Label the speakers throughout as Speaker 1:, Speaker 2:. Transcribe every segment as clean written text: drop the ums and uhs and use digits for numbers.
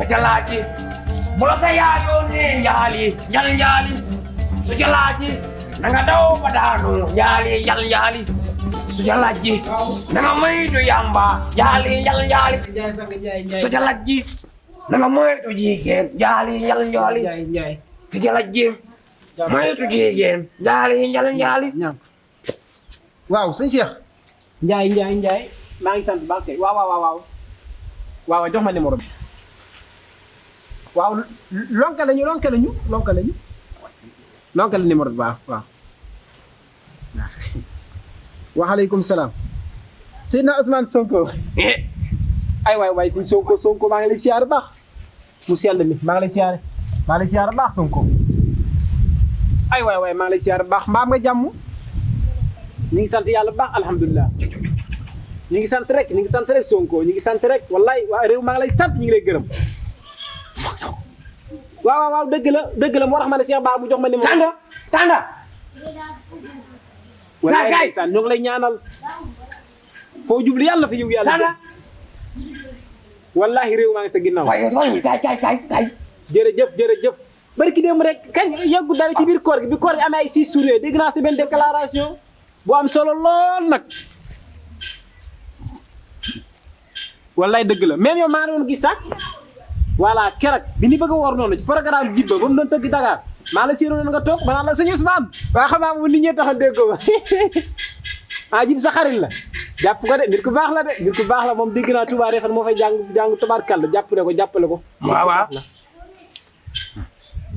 Speaker 1: Sujalaji. Mula saya yoni yali, yali. Sujalaji. Nanga daw padano, yali. Sujalaji. Nanga may do yamba, yali. Sujalaji. Nanga may do jigen, yali. Sujalaji. May do jigen, yali.
Speaker 2: waaw sëñ Cheikh Ndiaye maa ngi sant baax kay waaw jox ma numéro bi waaw lonkale numéro bi waaw waaleykum salaam Seydina Ousmane Sonko ay waay sëñ Sonko maa ngi lay siyaare baax mu sell mi maa ngi lay siyaare baax Sonko ay waay maa ngi lay siyaare baax mbaam nga jàmm ñu ngi sant yàlla baax alhamdulilah ñu ngi sant rek Sonko ñu ngi sant rek wallaay waa réew maa ngi lay sant ñu ngi lay gërëm waaw dëgg la moo tax ma ne Cheikh Ba mu jox ma numéro
Speaker 1: Tanda
Speaker 2: wallaay ndeysaan ñoo ngi lay ñaanal foo jublu yàlla fa yiw yàlla
Speaker 1: Tanda
Speaker 2: wallahi réew maa ngi sa ginnaaw
Speaker 1: kay
Speaker 2: jërëjëf bari ki dem rek kañ yeggu dara ci biir koor gi bi koor gi amee ay 6 jours dégg naa si benn déclaration bu am solo lool nag wallaay dëgg la même yow maa ngi doon gis sax voilà keroog bi ni bëgg a woor noonu ci programme jibba ba mu doon tëgg Dakar maa la séeroon nga toog ba naan la sëñ Ousmane waa xam naa moom nit ñee tax a déggoo jib sa xarit la jàpp ko de nit ku baax la moom dégg naa Touba Refane moo fay jàng tubaarkàlla jàppale ko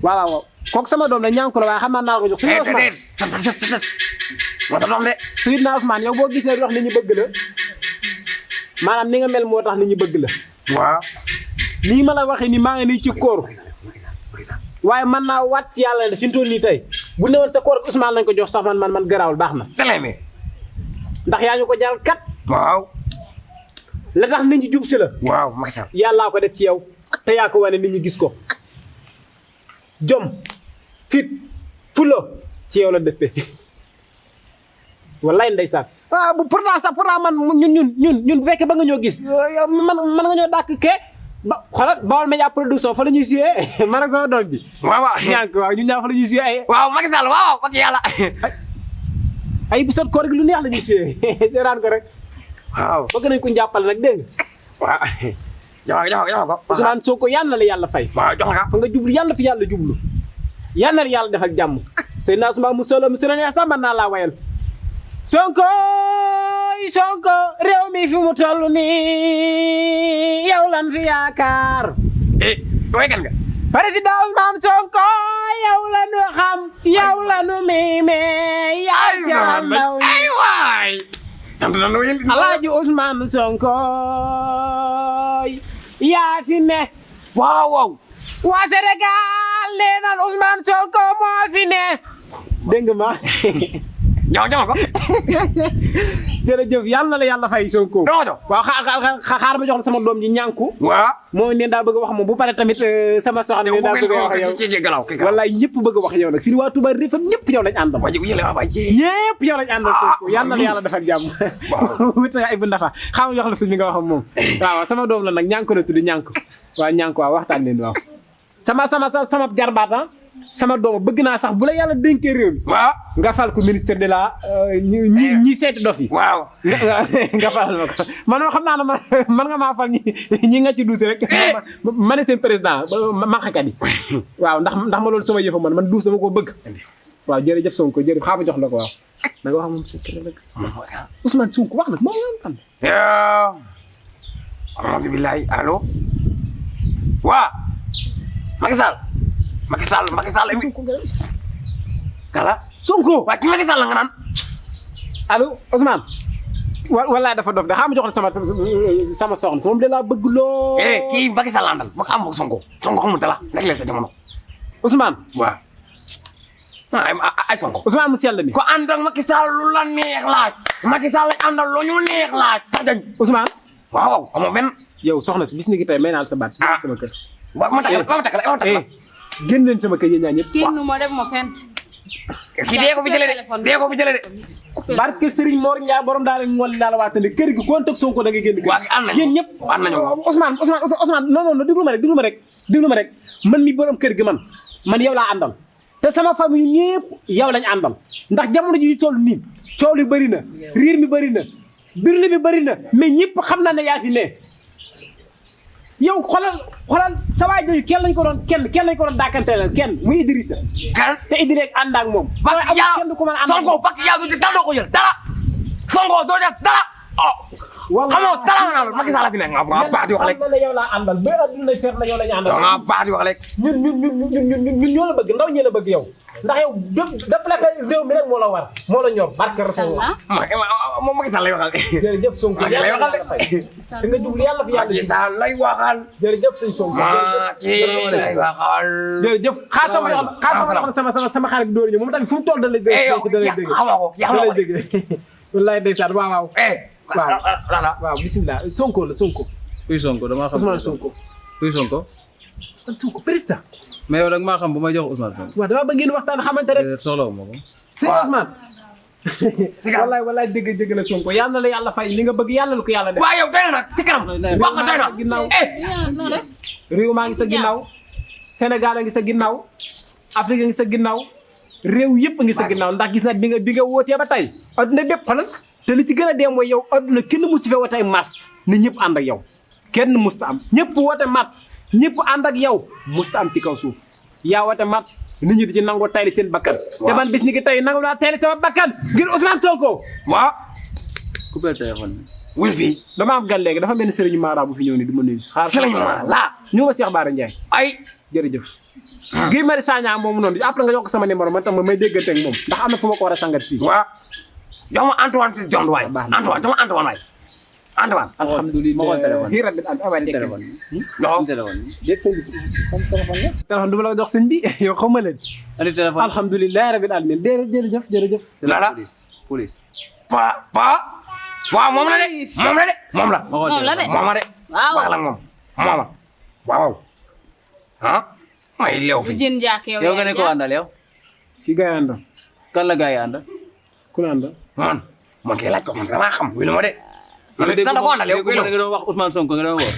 Speaker 2: waaw kooku sama doom la ñànku la waaye xam naa ko jox sëñ Ousmane Seydina Ousmane yow boo gisee wax nit ñi bëgg la maanaam ni nga mel moo tax nit ñi bëgg la
Speaker 1: waaw
Speaker 2: nii ma la waxee ni maa ngi nii ci koor waaye man naa waat ci yàlla ne fi mu toll nii tey bu newoon sa koor Ousmane lañ ko jox sax man garaawul baax na ndax yaa ñu ko jaral kat
Speaker 1: waaw
Speaker 2: la tax nit ñi jub si la
Speaker 1: waaw Macky Sall
Speaker 2: yàllaa ko def ci yow te yaa ko wane nit ñi gis ko jom fit fulo ci yow la dëppee wallaay ndeysaan bu pourtant man ñun bu fekkee ba nga ñoo gis man nga ñoo dàkk ke ba xoolal Baol Média production fa la ñuy suyee man ak sama doom ji
Speaker 1: waaw
Speaker 2: ñun ñaa fa la ñuy suyee ay
Speaker 1: waaw Macky Sall waaw ak yàlla
Speaker 2: ay bisot koor gi lu neex la ñuy suyee seetaan ko rek
Speaker 1: waaw
Speaker 2: bëgg nañ ko jàppale nag dégg
Speaker 1: nga jox ko
Speaker 2: Ousmane Sonko yal na la yàlla fay
Speaker 1: waaw jox nga
Speaker 2: fa nga jublu yàlla fi yàlla jublu yal na la yàlla defal jàmm Seydina Ousmane mu solo neex sax mën naa laa wayal Sonko réew mi fi mu toll nii yow lan fi yaakaar
Speaker 1: way kan nga
Speaker 2: président Ousmane Sonko yow la nu xam yow la nu miime yaa jaam ndaw
Speaker 1: ay waay
Speaker 2: Alaaji Ousmane Sonko yaa fi ne
Speaker 1: waaw
Speaker 2: waa Sénégal nee naan Ousmane Sonko moo fi ne dégg nga ma
Speaker 1: jox ko
Speaker 2: jërëjëf yal na la yàlla fay Sonko waaw xaar ma jox la sama doom ji ñànku
Speaker 1: waaw
Speaker 2: moom neen daa bëgg a wax moom bu pare tamit sama soxna neen daa bëgg a wax yow wallaay ñëpp bëgg a wax yow nag fi ni waa Touba Refane ñëpp yow lañ àndal ñëpp yow lañ àndal Sonko yal na la yàlla defal jàmm wuta ay bu ndafa xam nga jox la sëñ bi nga wax moom waaw sama doom la nag ñànku la tudd ñànku waaw waxtaan leen waaw sama jarbaata sama doom bëgg naa sax bu la yàlla dénkee réew mi
Speaker 1: waaw nga
Speaker 2: fal ko ministre de la ñi seeti dof yi
Speaker 1: waaw
Speaker 2: nga falal ma ko man xam naa ne man nga maa fal ñi nga ci duuse rek ma ne seen président manqekat yi waaw ndax ma loolu sama yëfa man duus dama ko bëgg waaw jërëjëf Sonko jërëjëf xaama jox la ko waaw da nga wax moom secret rek Ousmane Sonko wax nag moom am
Speaker 1: alhamdulilah allo waa Macky Sall kala
Speaker 2: Sonko
Speaker 1: waa ki Macky Sall nga naan
Speaker 2: allo Ousmane wallaay dafa dof de xam jox la sama soxna moom de laa bëgg loo
Speaker 1: kii Macky Sall àndal foog am Sonko xamul dala rek la sa jamono
Speaker 2: Ousmane
Speaker 1: waaw ay Sonko
Speaker 2: Ousmane mu sell mi
Speaker 1: ko ànd ak Macky Sall lu la neex laaj Macky Sall àndal lu ñu neex laaj tajañ
Speaker 2: Ousmane
Speaker 1: waaw amoo benn
Speaker 2: yow soxna si bis ni ki tey may naal sa baat sama kër
Speaker 1: ma takk la
Speaker 2: génn leen sama kër yéen ñaa ñëpp
Speaker 3: génn ma dem ma fenn
Speaker 1: kii dee ko fi jëlee de dee ko fi jëlee de.
Speaker 2: barke Serigne Mor Ndiaye borom daal di ngoon daal la waatale kër gi kon teg Sonko da ngay génn.
Speaker 1: waa gi ànd nañu
Speaker 2: yéen ñëpp
Speaker 1: ànd nañu
Speaker 2: Ousmane non déglu ma rek man mi borom kër gi man yow laa àndal te sama famille ñëpp yow lañ àndal ndax jamono ji ñu toll nii coow li bëri na riir mi bëri na birli bi bëri na mais ñëpp xam na ne yaa fi ne yow xoolal sa waay jooju kenn lañ ko doon dàkkanteel kenn muy Idrissa
Speaker 1: kan
Speaker 2: te Idrissa ànd ak moom kenn du ko mën a ànd
Speaker 1: Sonko fakk yaa du ci dara doo ko jël dara Sonko doo def dara oh xamoo dara nga naan Macky Sall fi nekk nga baax di wax rek
Speaker 2: yow laa àndal ba adduna feet na yow la ñu àndal
Speaker 1: nga baax di wax rek
Speaker 2: ñun ñoo la bëgg ndaw ñi la bëgg yow ndax yow développé réew mi rek moo la war moo la ñor barke Rasulullah
Speaker 1: moom Macky Sall lay waxal
Speaker 2: jërëjëf Sonko
Speaker 1: lay waxal
Speaker 2: te nga jublu yàlla fi yàlla
Speaker 1: Macky Sall lay waxal
Speaker 2: jërëjëf sëñ Sonko
Speaker 1: Macky lay waxal
Speaker 2: jërëjëf xaar sama xarit bi dóor ñëw moom tamit fu mu toll da lay dégg wallaay ndeysaan waaw waaw bismillah Sonko la Sonko
Speaker 3: kuy Sonko damaa xam
Speaker 2: Ousmane Sonko
Speaker 3: kuy Sonko
Speaker 2: Sonko président
Speaker 3: mais yow nag maa xam bu may jox Ousmane Sonko
Speaker 2: waaw dama bëgg ngeen waxtaan xamante rek
Speaker 3: soxlawu ma ko
Speaker 2: sëñ Ousmane wallaay dégg la Sonko yàlla na la yàlla fay li nga bëgg yàlla na ko yàlla def
Speaker 1: waaw yow doy na nag ci kanam wax nga doy na
Speaker 2: ginnaaw réew maa ngi sa ginnaaw Sénégal a ngi sa ginnaaw Afrique a ngi sa ginnaaw réew yëpp a ngi sa ginnaaw ndax gis naa bi nga wootee ba tey adduna bépp xolal te li ci gën a dee mooy yow adduna kenn musu fee wootee mars ni ñëpp ànd ak yow kenn musta am ñëpp woote mars ñëpp ànd ak yow musta am ci kaw suuf yaa woote mars nit ñi di ci nangoo tayli seen bakkan te man bis ni ki tey nangu naa tayli sama bakkan ngir Ousmane Sonko
Speaker 1: waaw
Speaker 3: coupé téléphone bi
Speaker 1: wul fii
Speaker 2: dama am gan léegi dafa mel ni Serigne Mara bu fi ñëw ni du ma nuyu xaar
Speaker 1: Serigne Mara laa
Speaker 2: ñu ma Cheikh Bara Ndiaye
Speaker 1: ay
Speaker 2: jërëjëf Guy Marius Sagna moomu noonu après nga jox ko sama numéro man tam may déggante ak moom ndax am na fu ma ko war a sangat fii
Speaker 1: waaw jox ma Antoine Fils Diome waay Antoine jox ma Antoine waay Antoine
Speaker 2: alhamdulilah
Speaker 3: ma xool téléphone
Speaker 2: hi rabbil alamin
Speaker 3: téléphone
Speaker 1: non
Speaker 3: téléphone
Speaker 2: déet sëñ bi téléphone du ma la jox sëñ bi yow xaw ma leen
Speaker 3: andi téléphone
Speaker 2: alhamdulilah rabbil alamin jërëjëf
Speaker 3: c'est la
Speaker 1: Lala.
Speaker 3: police
Speaker 1: waaw moom la de moom la
Speaker 3: ma xool téléphone
Speaker 1: moom la de
Speaker 4: waaw
Speaker 1: wax la moom mooma waaw ah may leew
Speaker 4: bu
Speaker 1: fi
Speaker 4: jën jàkk yow
Speaker 3: yow nga ne ko àndal yow
Speaker 2: ki gaa yi àndal
Speaker 3: kan la gaa yi àndal
Speaker 2: ku la àndal
Speaker 1: man kay laaj ko man damaa xam wuy na ma de man kan da ko àndal yow
Speaker 3: nga doon wax Ousmane Sonko nga doon wax